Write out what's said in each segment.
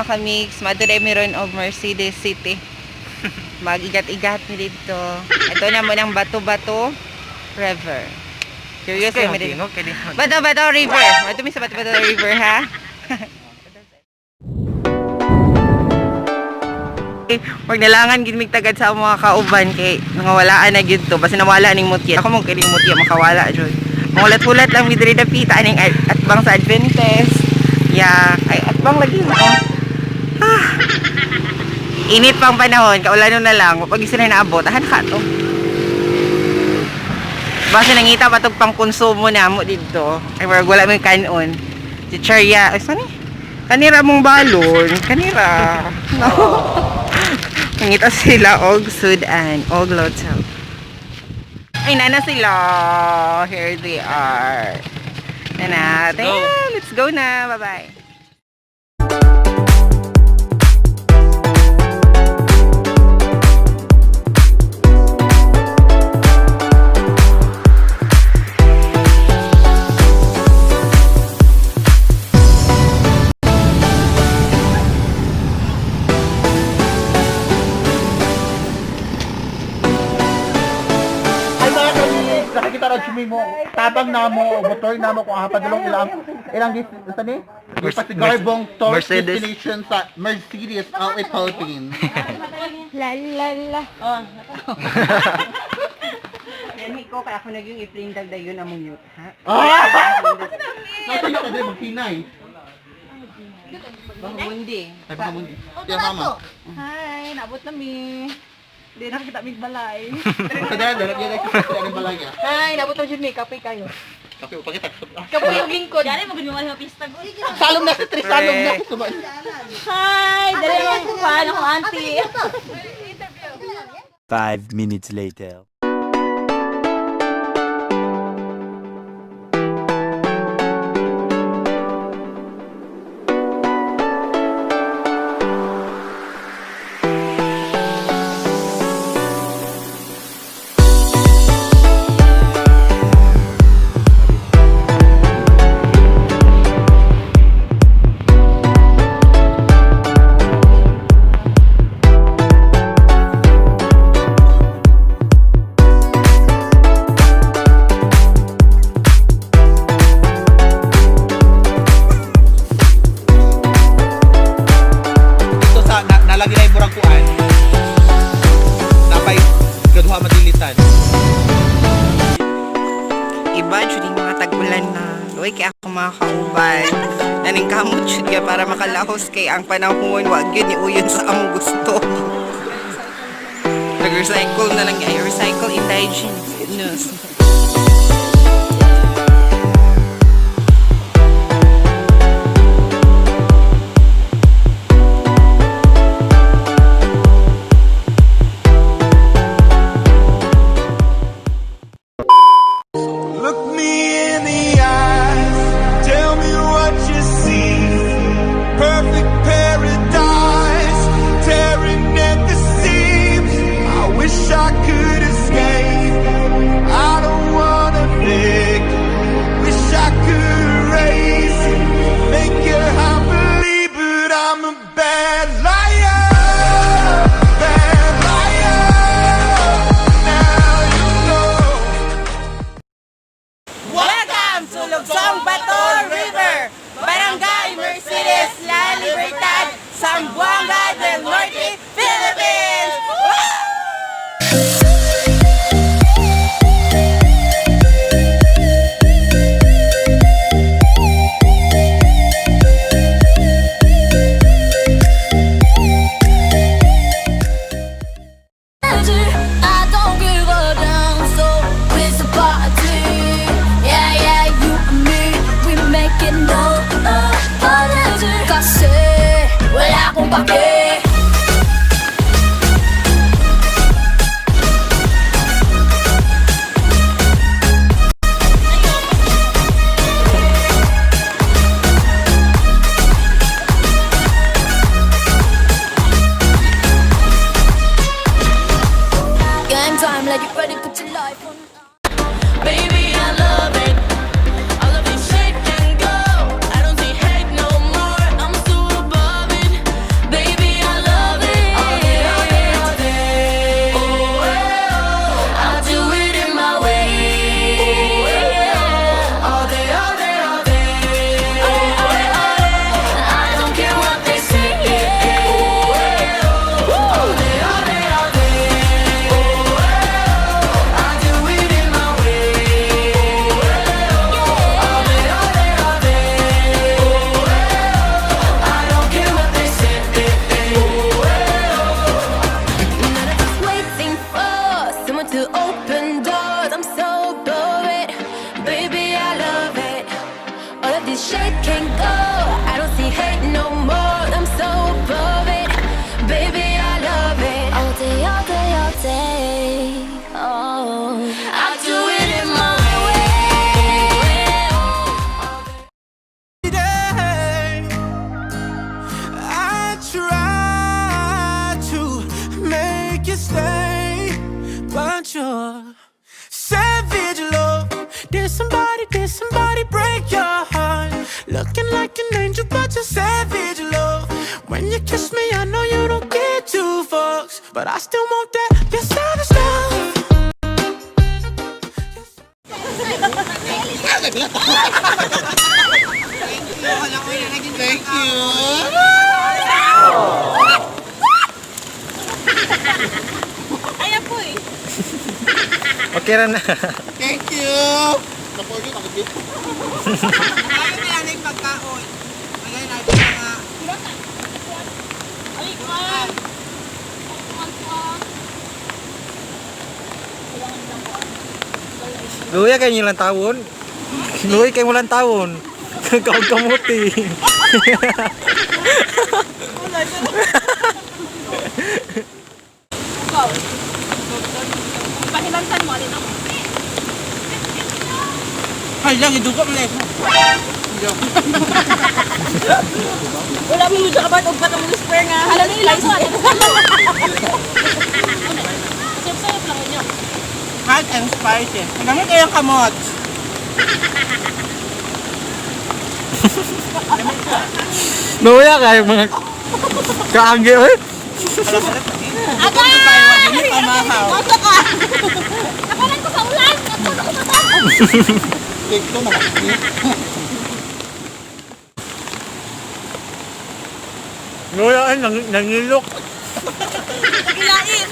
mga kamix. Maduray meron og Mercedes City. Mag-igat-igat mi dito. Ito na mo ng Bato-Bato River. Curious Kay kami dito. tingog kay di. Bato-Bato River. Mato mi sa Bato-Bato River, ha? Wag nalangan gid mig tagad sa mga kauban kay nangawalaan na gyud to, basta nawala ning mutya. Ako mong kining mutya makawala jud. Mangulat-hulat lang mi diri dapita aning atbang sa Adventist. Yeah, ay atbang lagi mo. Ah. Init pang panahon, kaulanon na lang. Pag isa na naabot, ahan ka to. Basta nangita pa tog pangkonsumo na mo didto. Ay wag wala may kanon. Si Charya, ay sani? Kanira mong balon, kanira. No. Nangita sila og sudan, og loto. Ay nana sila. Here they are. Nana, Let's go. Let's go na. Bye-bye. Ay mga kami, nakikita ra jud mo tabang namo motor namo kung hapadulong ilang ilang gis sa ni Garbong tour Mercedes. Destination sa Mercedes LA Philippines. La la la. Oh. Yan ko kaya ako naging i-plane dagdayon among youth, ha? Ah! Nasa na kadre maghinay. Bahamundi. Ay baka mundi. Tiyan mama. Hi, naabot na mi. Hindi na kita mig balay. Sa dala dala dala sa ang balay niya. Hi, naabot na jud mi, kapoy kayo. Kape upakita. Kapoy yung lingkod. Dali mo gud mo pista ko. Salom na si Tris, salom na si Suman. Hi, dali mo kuan ako auntie. 5 minutes later. Dito sa na, nalagi na yung kuan. Napay gaduha madilitan. Iba jud yung mga tag-ulan na. Uy, kay ako mga kauban. Naning kamot jud ka para makalahos kay ang panahon wa gyud ni uyon sa among gusto. Nag-recycle na lang ay recycle indigenous. Look me in the eyes, tell me what you see. Perfect paradise, tearing at the seams. I wish I could escape. I don't wanna Looking like an angel, but you're savage love. When you kiss me, I know you don't get two fucks, but I still want that. Your savage love. Thank you. Ay, po eh. Okay ra na. Thank you. Kapoy yun, ako dito. Ayaw nila na yung pagkaon. Magay natin mga Ay, kuwan. Kuwan, kuwan. Luya kayo nilang tawon. Luya kayo walang tawon. Kawag kamuti. Ikaw. Pahilantan mo, alin ako. Ay lang, idugo mo na ito. Wala mo siya kabat og batong whisper nga. Hala na ilang sa. Sayop-sayop lang inyo. Hot and spicy. Ang dami kayong kamot. Luya kayo mga kaanggi. Eh. Agay! Pamahaw. Masa ka! Nakalan ko sa ulan! Nagpuno ko mata! Cake to, nakakit. Luya ay nangilok. Nagilain!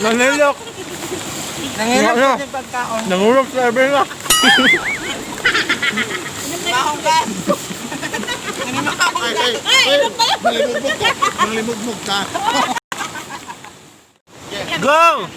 Nangilok. Nangirap Ano? sa pagkaon. Nangulok sa na. Mahong ka. Ay, ay, ay. Manlimugmug ka. Manlimugmug ka. Go!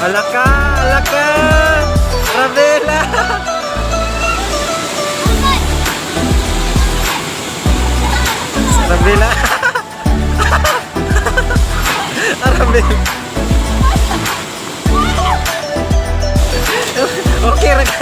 Alaka! Alaka! Ravela! Ravela! Ravela! Okay ra ka.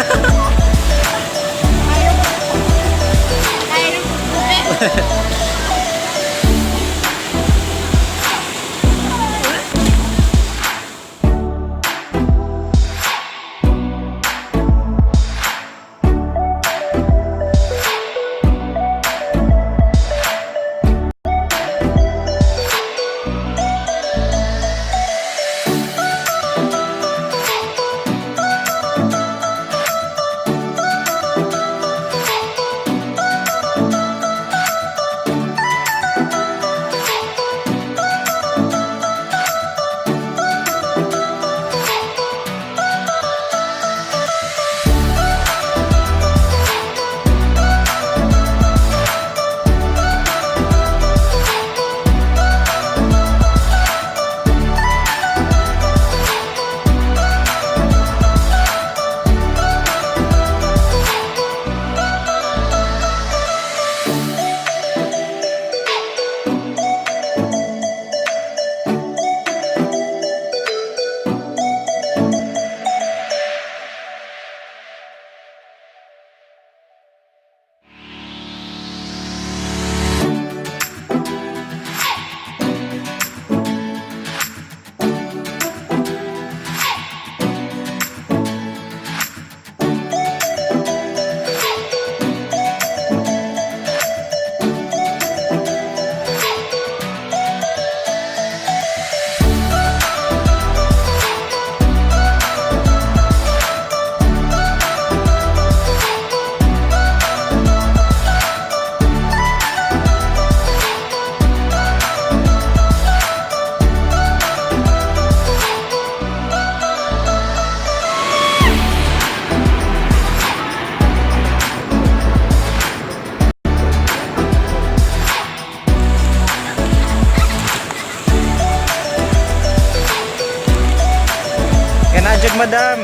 Kana jud, madam.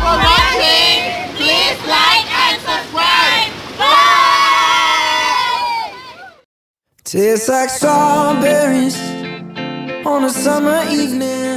For watching! Please like and subscribe! Bye! Tastes like strawberries on a summer evening.